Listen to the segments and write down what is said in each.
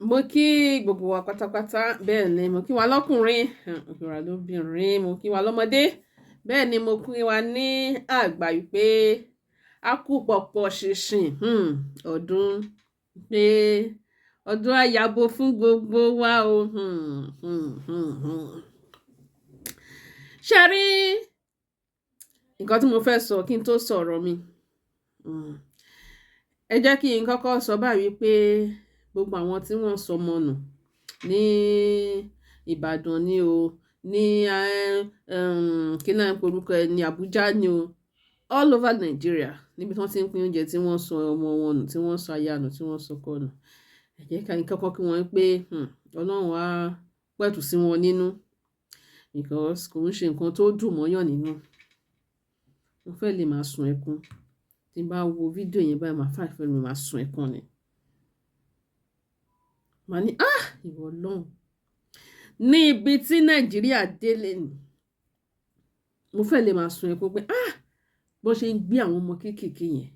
Mo kí gbogbo wa pátápátá. Bẹ́ẹ̀ ni, mo kí wa lọ́kùnrin, mo kí wa lóbìnrin, mo kí wa lọ́mọdé. Bẹ́ẹ̀ ni, mo kí wa ní àgbà wípé a kú pọ̀pọ̀ ṣìnṣìn ọdún, pé ọdún á yabo fún gbogbo wa o. Ṣé ẹ rí nǹkan tí mo fẹ́ sọ kí n tó sọ̀rọ̀ mi? Ẹ jẹ́ kí n kọ́kọ́ sọ báyìí wípé gbogbo àwọn tí wọ́n sọmọ nù ní Ìbàdàn ni o, ní kí náà ń pe orúkọ ẹ, ní Abuja ni o, all over Nigeria, níbi tí wọ́n ti ń pín oúnjẹ tí wọ́n sọ ọmọ wọn nù, tí wọ́n sọ aya nù, tí wọ́n sọ ọkọ nù. Ẹ jẹ́ ká n kọ́kọ́ kí wọ́n pé Ọlọ́run á pẹ̀tù sí wọn nínú, because kò ń ṣe nǹkan tó dùn mọ́yàn nínú. Mo fẹ́ lè máa sun ẹkún. Tí n bá wo fídíò yẹn báyìí, màá fà fẹ́ mi máa sun ẹkún ni. Màá ní, "Ah! Ìwọ Ọlọ́run." Ní ibi tí Nàìjíríà dé lénìí, mo fẹ́ lè máa sun ẹkún pé, ah! Bó ṣe ń gbé àwọn ọmọ kéékèèké yẹn.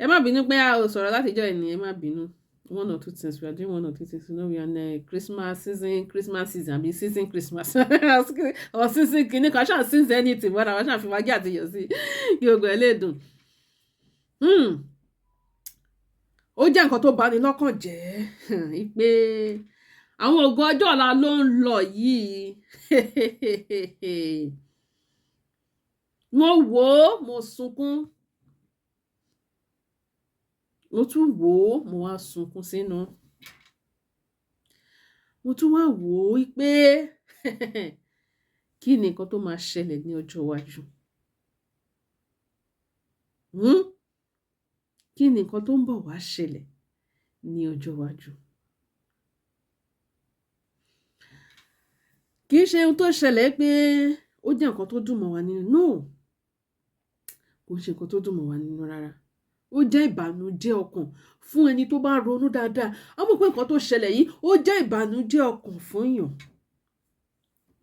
Ẹ má bínú pé a ò sọ̀rọ̀ láti ìjọ́ yìí ni, ẹ má bínú. One or two things, we are doing one or two things. We are in Christmas season, Christmas season, àbí season Christmas or season kìíní kan, ṣáà season anything, but àwọn ṣáà fi magí àti iyọ̀ sí kí gbogbo ẹ̀ lè dùn. Ó jẹ́ nǹkan tó bani lọ́kàn jẹ́ pé àwọn ògo ọjọ́ ọ̀la ló ń lọ yìí. Mo wò ó, mo sunkún. Mo tún wò ó, mo wá sunkún sínú. Mo tún wá wò ó wípé kí ni nǹkan tó máa ṣẹlẹ̀ ní ọjọ́ iwájú? Hmm? Kí ni nǹkan tó ń bọ̀ wá ṣẹlẹ̀ ní ọjọ́ iwájú? Kì í ṣe ohun tó ṣẹlẹ̀ pé ó jẹ́ nǹkan tó dùn mọ́ wa nínú. No. Kò ṣe nǹkan tó dùn mọ́ wa nínú rárá. Ó jẹ́ ìbànújẹ́ ọkàn fún ẹni tó bá ronú dáadáa. A mọ̀ pé nǹkan tó ṣẹlẹ̀ yìí, ó jẹ́ ìbànújẹ́ ọkàn fún èèyàn.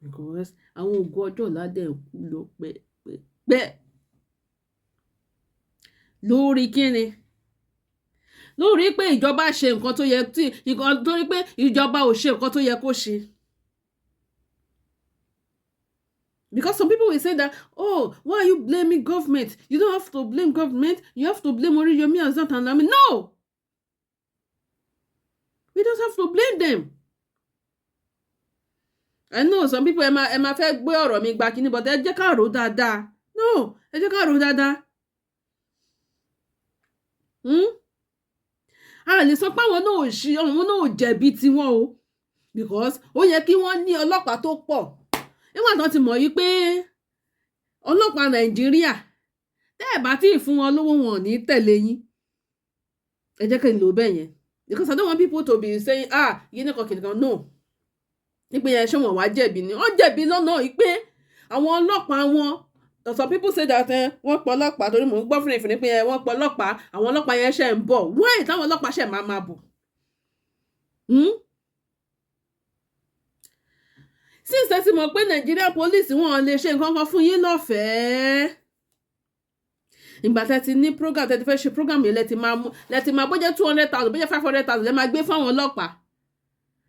Because àwọn ògo ọjọ́ ọ̀la dẹ̀ ń kú lọ pẹ́pẹ́pẹ́. Lórí kíni? Lórí pé ìjọba ṣe nǹkan tó yẹ tí nǹkan torí pé ìjọba ò ṣe nǹkan tó yẹ kó ṣe. Because some people will say that, "Oh, why are you blaming government? You don't have to blame government. You have to blame Oriyomi Hamzat and Naomi." No! We don't have to blame them. I know some people, ẹ máa fẹ́ gbé ọ̀rọ̀ mi gba kíní, but ẹ jẹ́ ká rò dáadáa. No, ẹ jẹ́ ká rò dáadáa. Hmm? A lè sọ pé àwọn náà ò ṣe, àwọn náà ò jẹ̀bi tiwọn o, because ó yẹ kí wọ́n ní ọlọ́pàá tó pọ̀. Nígbà tí wọ́n ti mọ̀ yí pé ọlọ́pàá Nàìjíríà, tẹ́ ẹ̀ bá tí ì fún wọn lówó, wọn ò ní tẹ̀lé yín. Ẹ jẹ́ kí n lò bẹ́ẹ̀ yẹn, because I don't want people to be saying, "Ah, yìí nìkan kìnìkan." No, nípe yẹn, ṣé wọn wá jẹ̀bi ni? Wọ́n jẹ̀bi lọ́nà yìí pé àwọn ọlọ́pàá wọn, some people say that wọ́n pọ̀ ọlọ́pàá, torí mò ń gbọ́ fìrìfìrì pé wọ́n pọ̀ ọlọ́pàá, àwọn ọlọ́pàá yẹn ṣe ń bọ̀. Why táwọn ọlọ́pàá ṣe máa máa bọ̀? Hmm? Since ẹ ti mọ̀ pé Nigeria police, wọn lè ṣe nǹkan kan fún yín lọ́fẹ̀ẹ́, ìgbà tẹ́ ti ní program, tẹ́ ti fẹ́ ṣe program yẹn, lẹ ti máa mú, lẹ ti máa bójẹ́ 200,000, bójẹ́ 500,000, lẹ máa gbé fún àwọn ọlọ́pàá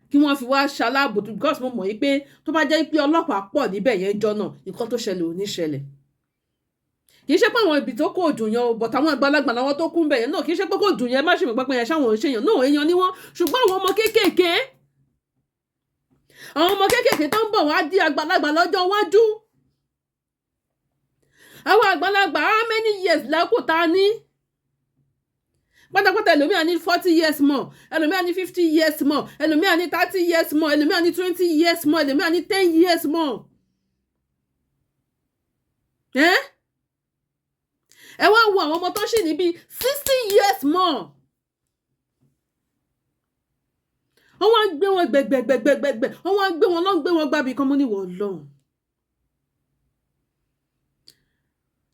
kí wọ́n fi wá ṣaláàbò, because mo mọ̀ yí pé tó bá jẹ́ pé ọlọ́pàá pọ̀ níbẹ̀ yẹn jọ náà, nǹkan tó ṣẹlẹ̀ ò ní ṣẹlẹ̀. Kì í ṣe pé àwọn ibi tó kò dùn yẹn o, but àwọn àgbàlagbà làwọn tó kún bẹ̀ yẹn náà. Kì í ṣe pé kò dùn yẹn, má ṣe mọ̀ pé yẹn ṣáwọn ò ṣèyàn náà, èèyàn ni wọ́n. Ṣùgbọ́n àwọn ọmọ kéékèèké tó ń bọ̀ wá di àgbàlagbà lọ́jọ́ iwájú, àwọn àgbàlagbà, how many years lẹ́kù ta ní pátápátá? Ẹlòmíà ní 40 years more, ẹlòmíà ní 50 years more, ẹlòmíà ní 30 years more, ẹlòmíà ní 20 years more, ẹlòmíà ní 10 years more. Ẹ wá wo àwọn ọmọ tó ṣì ní bíi 60 years more, wọ́n wá ń gbé wọn gbẹ̀gbẹ̀gbẹ̀gbẹ̀gbẹ̀, wọ́n wá ń gbé wọn lọ́n gbé wọn gbábì kan mọ́ níwọ̀ lọ́hùn.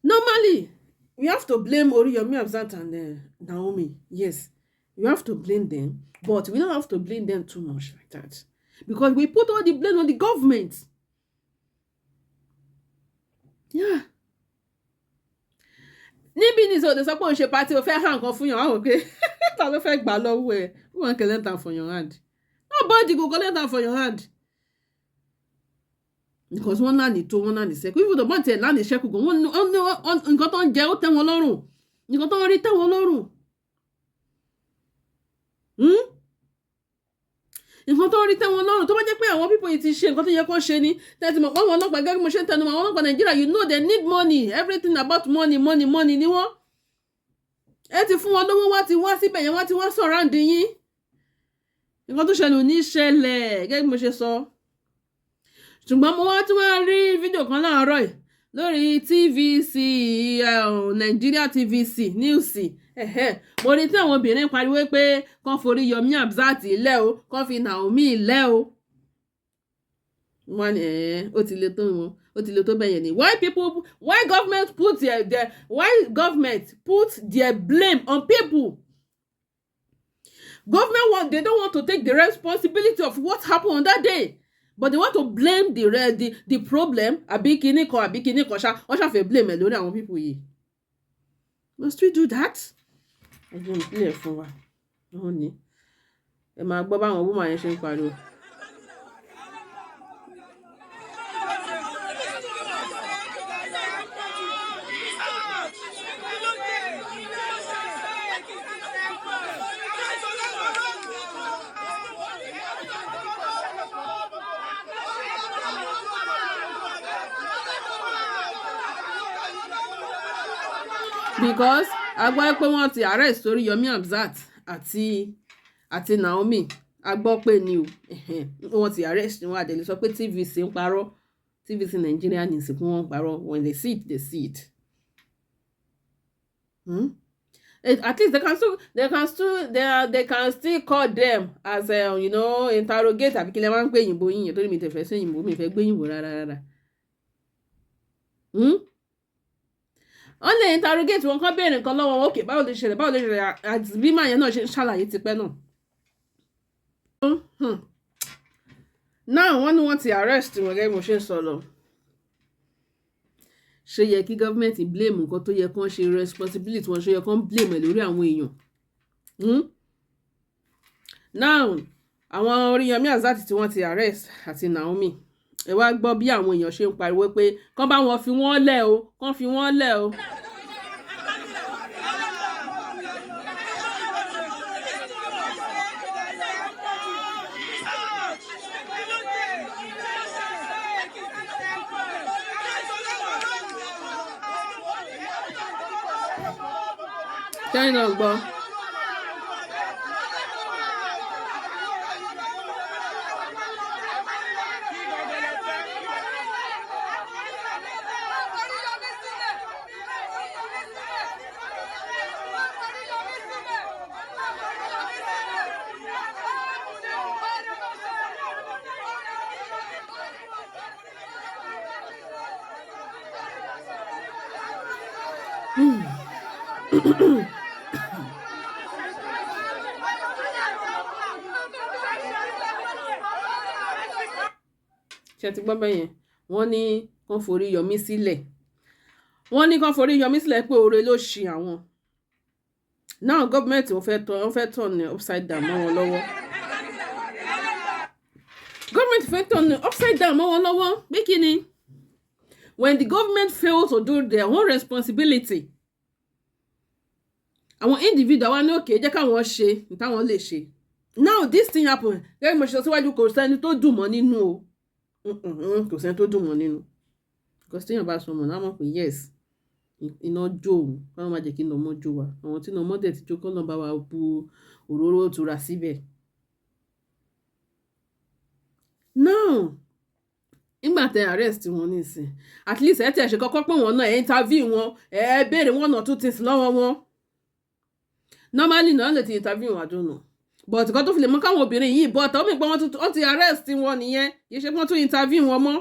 Normally, we have to blame Oriyomi Hamzat and Naomi. Yes, we have to blame them, but we don't have to blame them too much like that, because we put all the blame on the government. Yeah. Níbí ní sọ, ò lè sọ pé òun ṣe party, o fẹ́ hàn nǹkan fún yàn, àwọn pé ta ló fẹ́ gbà lọ́wọ́ ẹ̀? Who wan collect am for your hand? Nobody go collect am for your hand, because wọ́n náà ní tó, wọ́n náà ní sẹ́kù. Even though wọ́n tiẹ̀ náà ní sẹ́kù gan, wọ́n nǹkan tó ń jẹ, ó tẹ́ wọn lọ́rùn, nǹkan tó ń rí tẹ́ wọn lọ́rùn. Nǹkan tó ń rí tẹ́ wọn lọ́rùn. Tó bá jẹ́ pé àwọn people yìí ti ṣe nǹkan tó yẹ kó ṣe ni, tẹ́tí mọ̀ pé àwọn ọlọ́pàá, gẹ́gẹ́ bí mo ṣe ń tẹnu mọ́, àwọn ọlọ́pàá Nàìjíríà, they need money. Everything about money, money, money ni wọ́n. Ẹ ti fún wọn lówó, wá ti wá síbẹ̀ yẹn, wá ti wá surround yín, nǹkan tó ṣẹlẹ̀ ò ní ṣẹlẹ̀, gẹ́gẹ́ bí mo ṣe sọ. Ṣùgbọ́n mo wá tún wá rí fídíò kan láàárọ̀ yìí lórí TVC, Nigeria TVC News. Mo rí tí àwọn obìnrin pariwo pé kán forí Yomi Hamzat lẹ́ o, kán fi Naomi lẹ́ o. Wọ́n ní ó ti le tó wọn, ó ti le tó bẹ́yẹn ni. Why government put their blame on people? Government want, they don't want to take the responsibility of what happened on that day, but they want to blame the problem, àbí kinní kan, àbí kinní kan ṣá. Wọ́n ṣàfẹ́ blame ẹ̀ lórí àwọn people yìí. Must we do that? Ẹ jẹ́ n play ẹ̀ fún wa. Wọ́n ní ẹ máa gbọ́ báwọn woman yẹn ṣe ń pariwo. Because a gbọ́ pé wọ́n ti arrest Oríyọmí Hamzat àti Naomi. A gbọ́ pé ni o, wọ́n ti arrest wọn. A dẹ̀ lè sọ pé TVC ń parọ́, TVC Nigeria News, pé wọ́n ń parọ́. When they see it, they see it. At least they can still call them as interrogate, àbí kí lè máa ń pè yìnbó yìnyín, torí mi tẹ̀ fẹ́ sí yìnbó, mi fẹ́ gbé yìnbó rárá rárá. Wọ́n lè interrogate wọn, kán béèrè nǹkan lọ́wọ́ wọn. Okay, báwo lè ṣẹlẹ̀, báwo lè ṣẹlẹ̀, àti bí màá yẹn náà ṣe ń ṣàlàyé tipẹ́ náà. Now wọ́n ní wọ́n ti arrest wọn, gẹ́gẹ́ bí mo ṣe ń sọ lọ. Ṣé yẹ kí gọ́ọ̀mẹ̀ntì blame nǹkan tó yẹ kán ṣe, responsibility wọn, ṣe yẹ kán blame ẹ̀ lórí àwọn èèyàn? Now àwọn Oríyọmí Hamzat tí wọ́n ti arrest àti Naomi, ẹ wá gbọ́ bí àwọn èèyàn ṣe ń pariwo pé kán bá wọn fi wọ́n lẹ̀ o, kán fi wọ́n lẹ̀ o. Kẹ́yìn náà gbọ́. Ṣe ti gbọ́ bẹ́yẹn? Wọ́n ní kán forí Yọmí sílẹ̀, wọ́n ní kán forí Yọmí sílẹ̀, pé oore ló ṣe àwọn. Now gọ́ọ̀mẹ̀ntì, wọ́n fẹ́ turn upside down mọ́ wọn lọ́wọ́. Gọ́ọ̀mẹ̀ntì fẹ́ turn upside down mọ́ wọn lọ́wọ́ pé kí ni? When the government fail to do their own responsibility, àwọn individual wa ní okay, jẹ́ káwọn ṣe ní táwọn lè ṣe. Now this thing happen. Gẹ́gẹ́ bí mo ṣe sọ síwájú, kò sẹ́ni tó dùn mọ́ nínú o, kò sẹ́ni tó dùn mọ́ nínú, because téèyàn bá sọ mọ̀ náà, mọ̀ pé yes, iná jó òun. Káwọn má jẹ́ kí iná ọmọ jó wa. Àwọn tí iná ọmọ dẹ̀ ti jó, kọ́ lọ́n bá wa bu òróró ìtura síbẹ̀. Now nígbà tẹ arrest wọn nísìn, at least ẹ tẹ̀ ṣe kọ́kọ́ pé wọ́n náà, ẹ interview wọn, ẹ béèrè one or two things lọ́wọ́ wọn. Normally náà lè ti interview wọn, I don't know, but nǹkan tó fi lè mú káwọn obìnrin yìí bọ́ ọ̀tọ̀, ó mì pé wọ́n ti arrest wọn nìyẹn, kì í ṣe pé wọ́n tún interview wọn mọ́.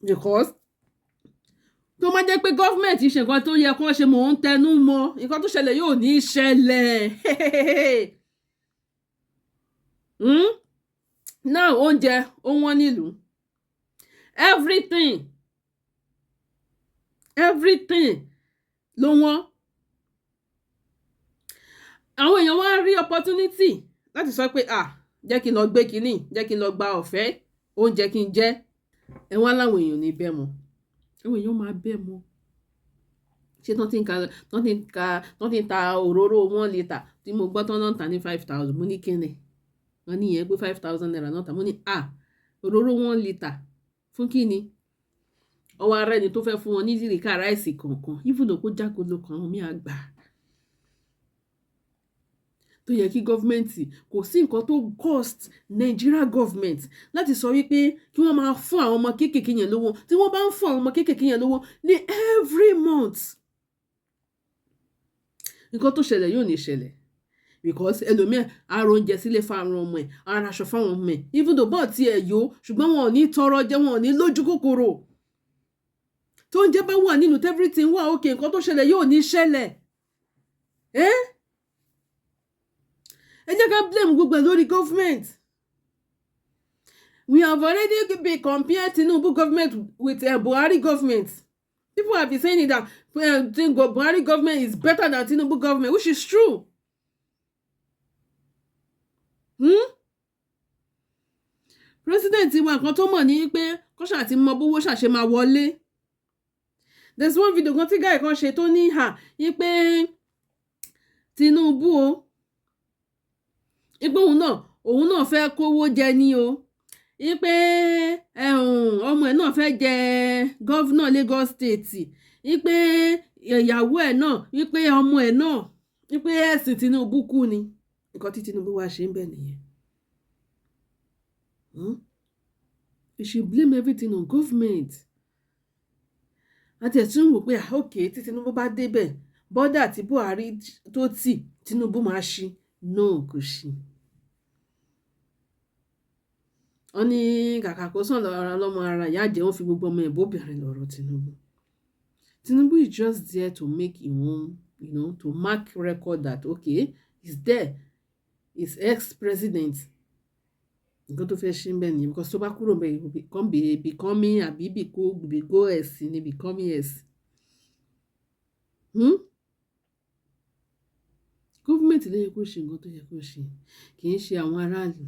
Because tó máa jẹ́ pé gọ́fìmẹ̀ntì ṣe nǹkan tó yẹ kó ṣe, mò ń tẹnu mọ́, nǹkan tó ṣẹlẹ̀ yóò ní í ṣẹlẹ̀. Now oúnjẹ ó wọ́n nílùú, everything. Everything ló wọ́n. Àwọn èèyàn wá rí opportunity láti sọ pé, "Ah, jẹ́ kí n lọ gbé kínní, jẹ́ kí n lọ gba ọ̀fẹ́ oúnjẹ kí n jẹ." Ẹ wá láwọn èèyàn ní bẹ́ẹ̀ mọ́, àwọn èèyàn máa bẹ́ẹ̀ mọ́. Ṣé tán ti ń ta òróró 1 litre tí mo gbọ́ tán náà ń tà ní 5,000? Mo ní kíni? Wọ́n ní ìyẹn pé ₦5,000 náà tà. Mo ní, "Ah, òróró 1 litre fún kíni?" Ọwọ́ ara ẹni tó fẹ́ fún wọn ní derica rice kọ̀ọ̀kan, even though kó jágolo kan, àwọn míì á gbà á. Tó yẹ kí government, kò sí nǹkan tó cost Nigeria government láti sọ wípé kí wọ́n máa fún àwọn ọmọ kéékèèké yẹn lówó. Tí wọ́n bá ń fún àwọn ọmọ kéékèèké yẹn lówó ní every month, nǹkan tó ṣẹlẹ̀ yóò ní ṣẹlẹ̀, because ẹlòmíì á ra oúnjẹ sílé fáwọn ọmọ ẹ̀, á ra aṣọ fáwọn ọmọ ẹ̀, even though bọ́ọ̀ tiẹ̀ yó, ṣùgbọ́n wọn ò ní tọrọ jẹ, wọn ò ní lójú kòkòrò. Tó oúnjẹ bá wà nínú, everything wà okay, nǹkan tó ṣẹlẹ̀ yóò ní ṣẹlẹ̀. Ẹ́ ẹ jẹ́ ká blame gbogbo ẹ̀ lórí government. We have already been compared Tinubu government with Buhari government. People have been saying that Buhari government is better than Tinubu government, which is true. President wa, nǹkan tó mọ̀ ní pé kó ṣáà ti mọ bówó ṣàṣe máa wọlé. There's one video kan tí guy kan ṣe tó ní hà yí pé Tinubu o, ipé òun náà fẹ́ kówó jẹ ní o, wípé ọmọ ẹ̀ náà fẹ́ jẹ governor Lagos State, wípé ìyàwó ẹ̀ náà, wípé ọmọ ẹ̀ náà, wípé ẹ̀sìn Tinubu kú ni. Nǹkan tí Tinubu wá ṣe ń bẹ̀ nìyẹn. You should blame everything on government. Àti ẹ̀ tún wò pé, ah, ok, tí Tinubu bá débẹ̀, border tí Buhari tó tì, Tinubu máa ṣí. No, kò ṣí. Wọ́n ní kàkà kó sàn lọ́ra lọ́mọ ara ìyá jẹ́, wọ́n fi gbogbo ọmọ ẹ̀ bóbìnrin lọ́rọ̀ Tinubu. Tinubu is just there to make him own, to mark record that, okay, he's there, he's ex-president. Nǹkan tó fẹ́ ṣe ń bẹ̀ nìyẹn, because tó bá kúrò bẹ́ẹ̀, he become be becoming àbí bìkó bìgó ẹ̀sìn ni becoming ẹ̀sìn. Government ló yẹ kó ṣe nǹkan tó yẹ kó ṣe, kì í ṣe àwọn aráàlú.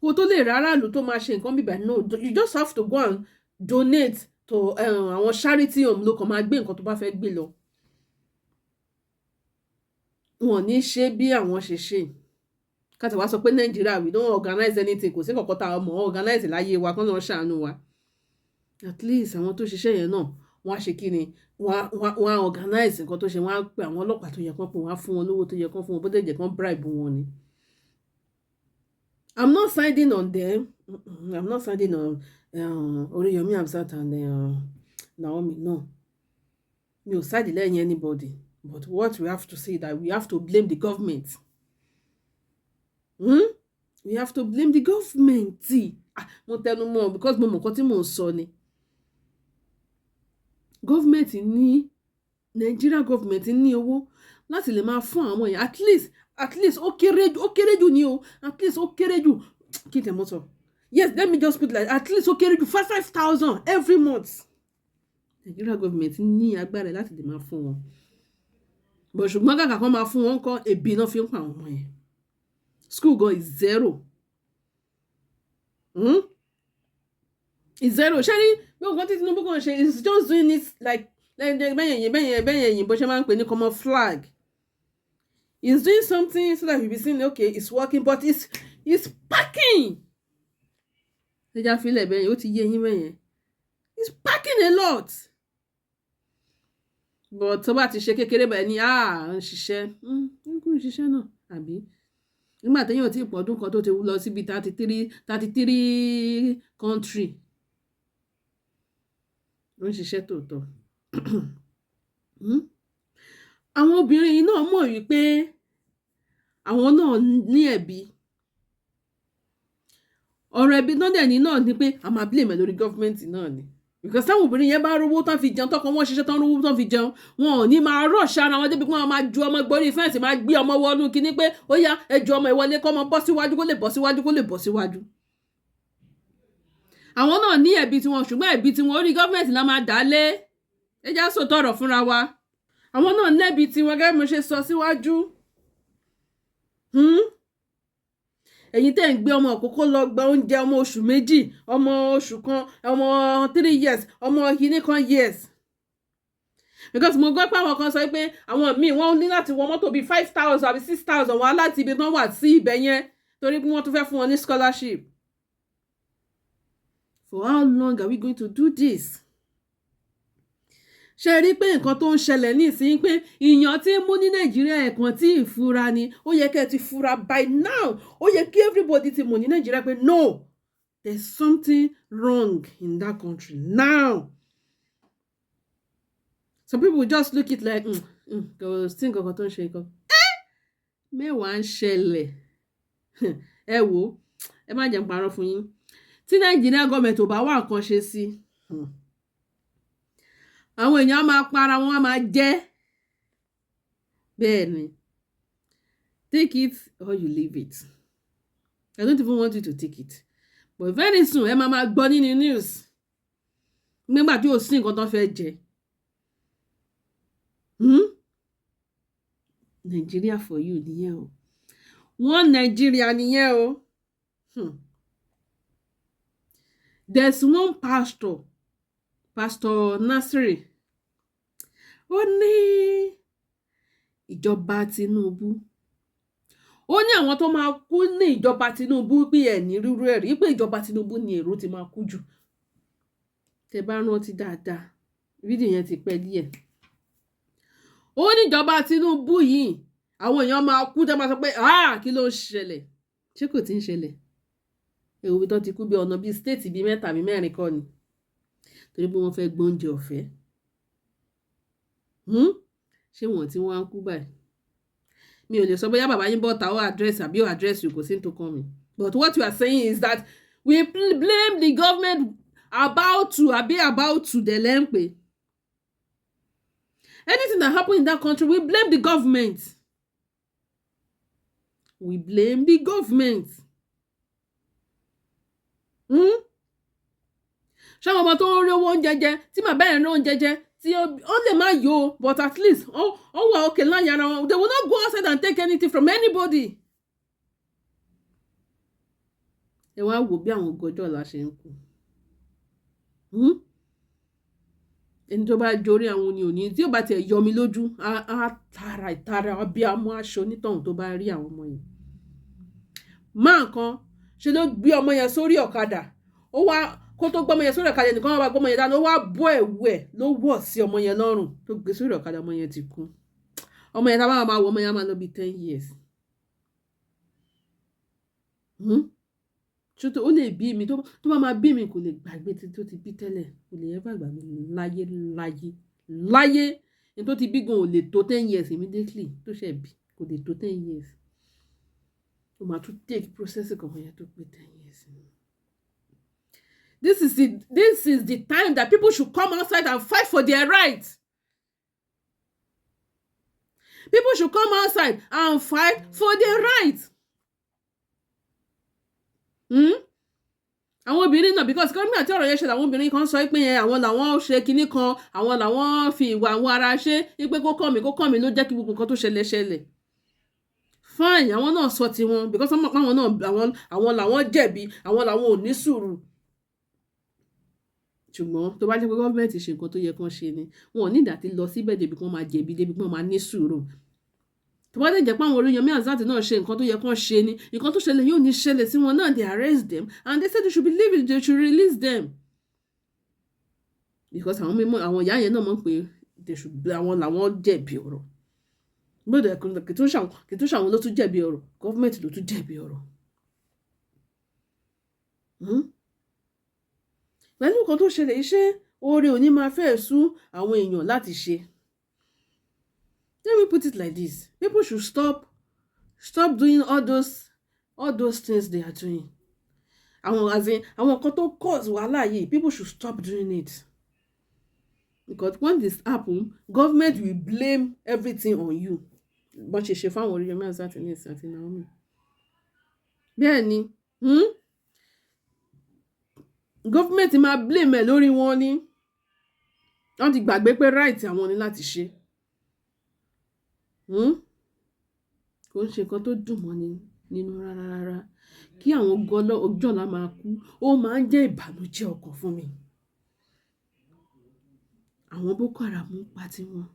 Kó tó lè rí aráàlú tó máa ṣe nǹkan bíbẹ̀, no, you just have to go and donate to àwọn charity home, ló kàn máa gbé nǹkan tó bá fẹ́ gbé lọ. Wọn ò ní ṣe bí àwọn ṣe ṣe. Ká tí wá sọ pé Nàìjíríà, we don't organize anything. Kò sí nǹkan tá a mọ̀ organize láyé wa, kán náà ṣàánú wa. At least àwọn tó ṣiṣẹ́ yẹn náà, wọ́n á ṣe kí ni, wọ́n á organize nǹkan tó ṣe, wọ́n á pe àwọn ọlọ́pàá tó yẹ kán pè, wọ́n á fún wọn lówó tó yẹ kán fún wọn, bó dẹ̀ jẹ́ kán bribe wọn ni. I'm not siding on them. I'm not siding on Oriyomi Hamzat and Naomi. No, mi ò side lẹ́yìn anybody, but what we have to say, that we have to blame the government. We have to blame the government. Ah, mo tẹnu mọ́ because mo mọ̀ nǹkan tí mò ń sọ ni. Government ní, Nigeria government ní owó láti lè máa fún àwọn èèyàn at least ó kéré jù ní o, at least ó kéré jù, kí n tẹ̀ mọ́ sọ, yes, let me just put like at least ó kéré jù 5,000 every month. Nigeria government ní agbára láti lè máa fún wọn, but ṣùgbọ́n kàkà kan máa fún wọn kọ́, ebi náà fi ń pa àwọn ọmọ yẹn. School gan is zero. Is zero. Ṣé ní gbogbo nǹkan tí Tinubu kàn ṣe is just doing it like bẹ́yẹn bó ṣe máa ń pè ní camouflage. He's doing something so that we be seeing, okay, it's working, but it's packing. Ẹja filẹ̀ bẹ́yẹn, ó ti yé yín bẹ́yẹn. It's packing a lot, but tó bá ti ṣe kékeré bẹ́ẹ̀ ni, ah, ń ṣiṣẹ́, ń kú ń ṣiṣẹ́ náà, àbí nígbà téèyàn tí pọ̀ ọdún kan tó ti lọ síbi 33 country, ó ń ṣiṣẹ́ tòótọ́. Àwọn obìnrin yìí náà mọ̀ wípé àwọn náà ní ẹ̀bi. Ọ̀rọ̀ ẹ̀bi náà dẹ̀ ní náà ni pé a máa blame ẹ̀ lórí government náà ni, because táwọn obìnrin yẹn bá rówó tán fi jẹun, tọkọ wọn ṣiṣẹ́ tán, rówó tán fi jẹun, wọn ò ní máa rush ara wọn débi pé wọn máa ju ọmọ gborí fence, máa gbé ọmọ wọnú kinní pé ó yá, ẹ ju ọmọ ìwọlé, kọ́ ọmọ bọ́ síwájú, kó lè bọ́ síwájú, kó lè bọ́ síwájú. Àwọn náà ní ẹ̀bi tiwọn, ṣùgbọ́n ẹ̀bi tiwọn, orí government la máa dá lé. Ẹ já sòótọ́ ọ̀rọ̀ fúnra wa, àwọn náà lẹ́bi tiwọn gẹ́gẹ́ bí mo ṣe sọ síwájú. Ẹ̀yin tẹ́ ń gbé ọmọ òkókó lọ gba oúnjẹ, ọmọ oṣù 2, ọmọ oṣù 1, ọmọ 3 years, ọmọ kìíní kan years, because mo gbọ́ pé àwọn kan sọ pé àwọn míì, wọ́n ní láti wọ mọ́tò bíi 5,000 àbí 6,000 wá láti ibi tán wà sí ibẹ̀ yẹn, torí pé wọ́n tún fẹ́ fún wọn ní scholarship. For how long are we going to do this? Ṣe rí pé nǹkan tó ń ṣẹlẹ̀ nísìnyí, pé ìyàn tí ń mú ní Nàìjíríà, ẹ̀kan tí ìfura ni. Ó yẹ kẹ́ ẹ ti fura by now. Ó yẹ kí everybody ti mọ̀ ní Nàìjíríà pé no, there's something wrong in that country now. Some people just look it like kò sí nǹkan kan tó ń ṣe. Nǹkan mẹ́wàá ń ṣẹlẹ̀. Ẹ wò ó, ẹ má jẹ́ n parọ́ fún yín. Tí Nàìjíríà gọọmẹ̀ntì ò bá wá nǹkan ṣe sí, àwọn èèyàn á máa para wọn, á máa jẹ́ bẹ́ẹ̀ ni. Take it or you leave it. I don't even want you to take it, but very soon, ẹ máa máa gbọ́ nínú news nígbà tí ò sí nǹkan tó fẹ́ jẹ. Nigeria for you nìyẹn o. One Nigeria nìyẹn o. There's one pastor, Pastor Nasiri, ó ní ìjọba Tinubu, ó ní àwọn tó máa kú ní ìjọba Tinubu, pé ẹ̀ ní rírú ẹ̀ rí, pé ìjọba Tinubu ni èrò ti máa kú jù. Tẹ bá rántí dáadáa, fídíò yẹn ti pẹ́ díẹ̀. Ó ní ìjọba Tinubu yìí, àwọn èèyàn máa kú tẹ́ máa sọ pé, "Ah, kí ló ń ṣẹlẹ̀?" Ṣé kò tí ń ṣẹlẹ̀? Èwo tó ti kú bí ọ̀nà bíi state bíi mẹ́ta bíi mẹ́rin kọ́ ni, torí pé wọ́n fẹ́ gbóúnjẹ ọ̀fẹ́. Ṣé wọ́n tí wọ́n á kú báyìí? Mi ò lè sọ bóyá bàbá yín bọ́ta, ó address àbí ó address you, kò sí ní tó kàn mí. But what you are saying is that we blame the government about to àbí about to dẹ̀ lẹ́ ń pè. Anything that happen in that country, we blame the government, we blame the government. Ṣé àwọn ọmọ tó ń rí owó oúnjẹ jẹ, tí màbá ẹ̀ ń rí oúnjẹ jẹ, tí ó lè má yó, but at least ó wà okay láyé ara wọn, they will not go outside and take anything from anybody. Ẹ wá wò bí àwọn ògọ́jọ́ ọ̀la ṣe ń kú. Ẹni tó bá jorí àwọn ni òní tí ó bá tiẹ̀ yọ mi lójú, á tara ìtara abiyamọ aṣọ onítọ̀hún tó bá rí àwọn ọmọ yìí. Máa kan ṣe ló gbé ọmọ yẹn sórí ọ̀kadà. Ó wá kó tó gbọ́mọ yẹn sórí ọ̀kadà nìkan, wọ́n bá gbọ́mọ yẹn dání, ó wá bọ́ ẹ̀wù ẹ̀ ló wọ̀ sí ọmọ yẹn lọ́rùn tó gbé sórí ọ̀kadà. Ọmọ yẹn ti kú. Ọmọ yẹn tá a bá máa wọ, ọmọ yẹn á máa lọ bí 10 years. Ṣó ó lè bí mi? Tó bá máa bí mi, kò lè gbàgbé tó ti bí tẹ́lẹ̀, kò lè ever gbàgbé láyé láyé láyé. Ní tó ti bí gan ò lè tó 10 years immediately tó ṣẹ̀ bí, kò lè tó 10 years. Ó máa tún take process kan yẹn tó pé 10 years. This is the time that people should come outside and fight for their rights. People should come outside and fight for their rights. Àwọn obìnrin náà, because gómìnà tí ọ̀rọ̀ yẹn ṣẹlẹ̀, àwọn obìnrin kan sọ pé àwọn làwọn ṣe kinní kan, àwọn làwọn fi ìwà àwọn ara ṣe wípé kó kàn mí, kó kàn mí ló jẹ́ kí gbogbo nǹkan tó ṣẹlẹ̀ ṣẹlẹ̀. Fine, àwọn náà sọ tiwọn because wọ́n mọ̀ pé àwọn náà, àwọn làwọn jẹ̀bi, àwọn làwọn ò ní sùúrù. Ṣùgbọ́n tó bá jẹ́ pé gọ́ọ̀mẹ̀ntì ṣe nǹkan tó yẹ kán ṣe ni, wọn ò ní ìdá tí lọ síbẹ̀ débi kí wọ́n máa jẹ̀bi, débi kí wọ́n máa ní sùúrù. Tó bá dẹ̀ jẹ́ pé àwọn Oríyọmí Hamzat náà ṣe nǹkan tó yẹ kán ṣe ni, nǹkan tó ṣẹlẹ̀ yóò ní ṣẹlẹ̀ sí wọn náà. They arrest them and they said they should be leaving, they should release them, because àwọn mímọ́, àwọn ìyá yẹn náà mọ̀ pé they should, àwọn làwọn jẹ̀bi ọ̀rọ̀ gbọ́dọ̀. Kì í tún ṣàwọn ló tún jẹ̀bi ọ̀rọ̀, gọ́ọ̀mẹ̀ntì ló tún jẹ̀bi ọ̀rọ̀. Pẹ̀lú nǹkan tó ṣẹlẹ̀, iṣẹ́ oore òní máa fẹ́ sú àwọn èèyàn láti ṣe. Let me put it like this: people should stop doing all those things they are doing. Àwọn, as in, àwọn nǹkan tó cause wàhálà yìí, people should stop doing it, because when this happen, government will blame everything on you. Bọ́n ṣe ṣe fáwọn Oríyọmí Hamzat ní ìsìn àti Naomi bẹ́ẹ̀ ni, Government máa blame ẹ̀ lórí wọn ni. Wọ́n ti gbàgbé pé right àwọn ní láti ṣe. Kò ń ṣe nǹkan tó dùn mọ́ni nínú rárá rárá kí àwọn ọjọ́ ọ̀la máa kú. Ó máa ń jẹ́ ìbànújẹ́ ọkàn fún mi. Àwọn Boko Haram ń pa tiwọn,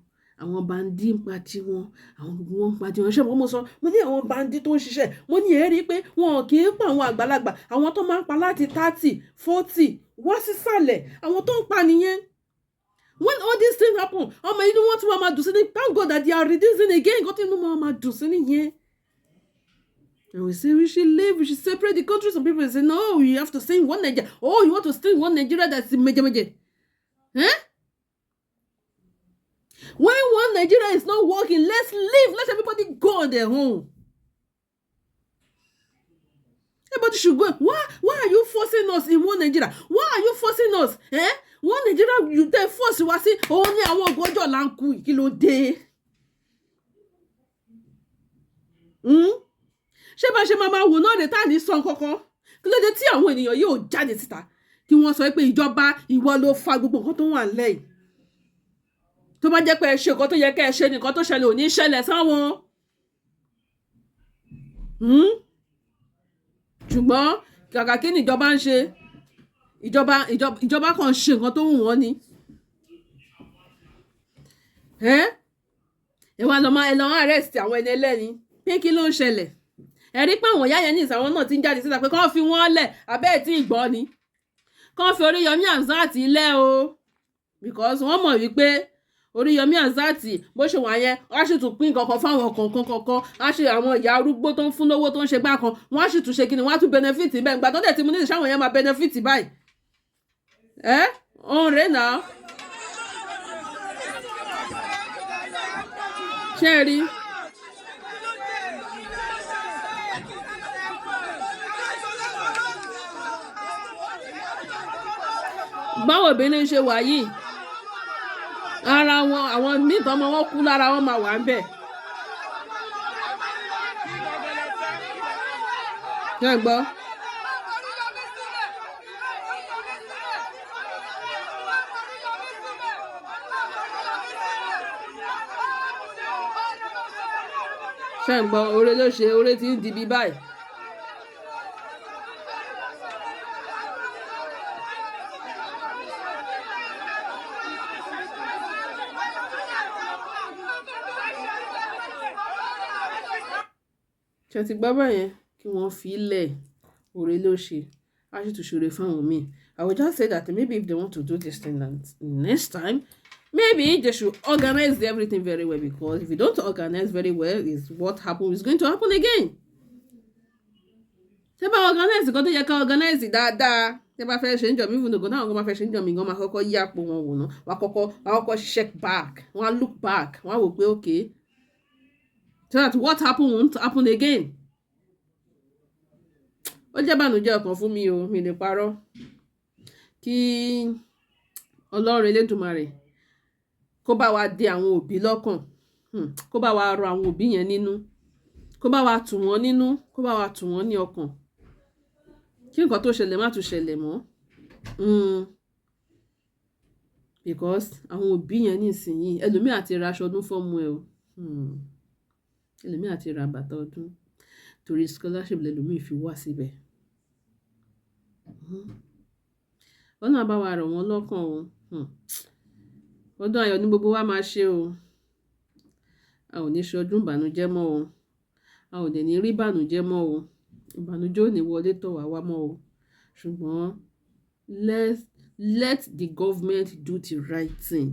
àwọn bandit ń pa tiwọn, àwọn gbogbo wọn ń pa tiwọn. Ṣé mo sọ? Mo ní àwọn bandit tó ń ṣiṣẹ́, mo ní ẹ rí i pé wọn kì í pa àwọn àgbàlagbà, àwọn tó máa ń pa láti 30, 40 wá sísàlẹ̀, àwọn tó ń pa nìyẹn. When all these things happen, ọmọ inú wọn tún máa dùn sí ní, thank God that they are reducing again. Nǹkan tí inú wọn máa dùn sí nìyẹn. And we say we should live, we should separate the country. Some people say, no, you have to stay in one Nigeria. Oh, you want to stay in one Nigeria that's meje meje. Eh? When one Nigeria is not working, let's leave. Let everybody go on their own. Everybody should go. Why are you forcing us in one Nigeria? Why are you forcing us? Eh? One Nigeria, you tell force wa sí, òun ní àwọn ògbójọ́ là ń kú, kí ló dé? Ṣé bá ṣe máa máa wò náà rè tá à ní sọ kankan? Kí ló dé tí àwọn ènìyàn yóò jáde síta kí wọ́n sọ pé ìjọba, ìwọ ló fa gbogbo nǹkan tó wà nílẹ̀ yìí? Tó bá jẹ́ pé ẹ ṣe nǹkan tó yẹ kẹ́ ẹ ṣe, nǹkan tó ṣẹlẹ̀ ò ní ṣẹlẹ̀ sáwọn. Ṣùgbọ́n kàkà kí ni ìjọba ń ṣe? Ìjọba kan ń ṣe nǹkan tó wù wọ́n ni. Ẹ wá lọ máa ẹ lọ arrest àwọn ẹni ẹlẹ́ni pé kí ló ń ṣẹlẹ̀? Ẹ rí pé àwọn ìyá yẹn ní ìsàwọn náà ti ń jáde síta pé kán fi wọ́n lẹ̀ abẹ́ ẹ̀ tí ì gbọ́ ni, kán fi Oríyọmí Hamzat lẹ̀ o, because wọ́n mọ̀ wípé Oríyọmí Hamzat bó ṣe wà yẹn, wọ́n á sì tún pín kankan fáwọn kọ̀ọ̀kan kọ̀ọ̀kan, á ṣe àwọn ìyá arúgbó tó ń fún lówó, tó ń ṣe gbá kan, wọ́n á sì tún ṣe kí ni, wọ́n á tún benefit bẹ́ẹ̀. Ìgbà tó dẹ̀ ti mú ní ìṣàwọn yẹn máa benefit báyìí. Ẹ́ òun rèé náà, ṣé ẹ rí? Báwo obìnrin ṣe wà yìí, ara wọn, àwọn míì tọmọ wọn kú lára wọn máa wà ń bẹ̀. Ṣé ẹ gbọ́? Ṣé ń gbọ́? Oore ló ṣe, oore tí ń di bí báyìí. Ṣé ti gbọ́ báyẹn? Kí wọ́n fi í lẹ̀, oore ló ṣe. Á sì tún ṣoore fáwọn míì. I will just say that maybe if they want to do this thing next time, maybe they should organize everything very well, because if you don't organize very well, is what happen is going to happen again. Tẹ́ bá organize nǹkan tó yẹ ká organize dáadáa, tẹ́ bá fẹ́ ṣe ń jọ mí fún ògùn táwọn kan bá fẹ́ ṣe ń jọ mí gan, máa kọ́kọ́ yí àpò wọn wò ná, wọ́n á kọ́kọ́ check back, wọ́n á look back, wọ́n á wò pé okay, so that what happen won't happen again. Ó jẹ́ ìbànújẹ́ ọkàn fún mi o, mi lè parọ́. Kí Ọlọ́run Elédùmarè kó bá wa dé àwọn òbí lọ́kàn, kó bá wa rọ àwọn òbí yẹn nínú, kó bá wa tù wọ́n nínú, kó bá wa tù wọ́n ní ọkàn, kí nǹkan tó ṣẹlẹ̀ má tún ṣẹlẹ̀ mọ́. Because àwọn òbí yẹn nísìnyí, ẹlòmíì àti ra aṣọ ọdún fọ́mọ ẹ o. Ẹlòmíì àti ra bàtà ọdún, torí scholarship lẹlòmíì fi wá síbẹ̀. Ọlọ́run á bá wa rọ̀ wọ́n lọ́kàn o. Ọdún ayọ̀ ní gbogbo wa máa ṣe o. A ò ní ṣe ọdún ìbànújẹ́ mọ́ o. A ò dẹ̀ ní rí ìbànújẹ́ mọ́ o. Ìbànújẹ́ ò ní wọlé tọ̀ wá wá mọ́ o. Ṣùgbọ́n let the government do the right thing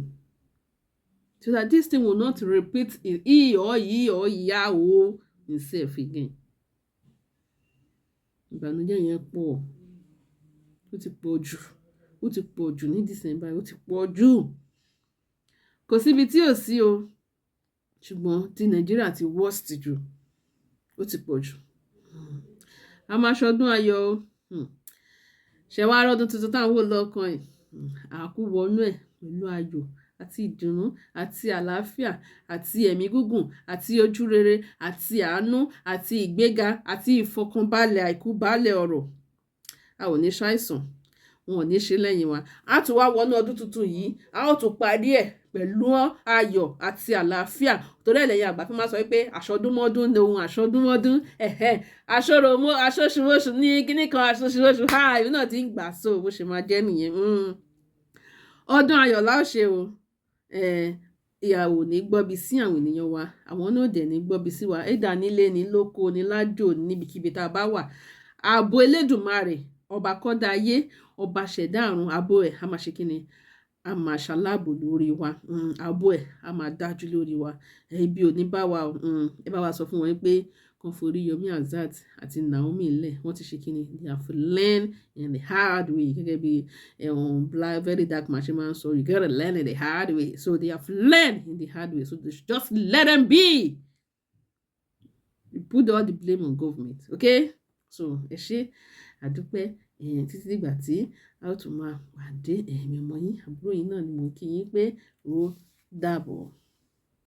so that this thing will not repeat he or he or ìyá o himself again. Ìbànújẹ́ yẹn pọ̀, ó ti pọ̀ jù, ó ti pọ̀ jù ní December, ó ti pọ̀ jù. Kò síbi tí ò sí o, ṣùgbọ́n ti Nàìjíríà ti worst jù, ó ti pọ̀ jù. A máa ṣọdún ayọ̀ o. Ṣé wàá rọ́dún tuntun táwọn wò lọ́kàn yìí? A kú wọnú ẹ̀ pẹ̀lú ayọ̀ àti ìdùnnú àti àlàáfíà àti ẹ̀mí gígùn àti ojúrere àti àánú àti ìgbéga àti ìfọ̀kànbalẹ̀, àìkú baálẹ̀ ọrọ̀. A ò ní ṣàìsàn, Wọn ò ní ṣe lẹ́yìn wa. A tún wá wọnú ọdún tuntun yìí, a ó tún parí ẹ̀ pẹ̀lú ayọ̀ àti àlàáfíà. Torí ẹ̀ lẹ́yìn àgbà fi máa sọ pé àṣọdúnmọ́dún ni ohun àṣọdúnmọ́dún, ẹ̀hẹ́, aṣọ́ròmọ́ aṣóṣùwòṣù ní kíní kan aṣóṣùwòṣù ha. Ìlú náà ti ń gbà so bó ṣe máa jẹ́ nìyẹn. Ọdún ayọ̀ la ó ṣe o. Ìyàwó ní gbọ́bi sí àwọn ènìyàn wa, àwọn náà dẹ̀ ní gbọ́bi sí wa. Ẹ̀dà nílé ní lóko ní lájò, níbikíbi tá a bá wà, ààbò Elédùmarè, ọba kọ́dá ayé, ọba ṣẹ̀dá àrùn, ààbò ẹ̀ a máa ṣe kíni, a máa ṣaláàbò lórí wa. Ààbò ẹ̀ a máa dájú lórí wa. Ibi ò ní bá wa. Ẹ bá wa sọ fún wọn pé kan forí Yomi Hamzat àti Naomi lẹ̀. Wọ́n ti ṣe kíni, they have learned in the hard way. Gẹ́gẹ́ bí Black Very Dark Man ṣe máa ń sọ, "You gotta learn in the hard way." So they have learned in the hard way, so they should just let them be. You put all the blame on government, okay? So ẹ ṣé, àdúpẹ́. Títí dìgbà tí a ó tún máa pàdé, ẹ̀mí ọmọ yín, àbúrò yín náà ni mò ń kí yín pé ó dàbọ̀.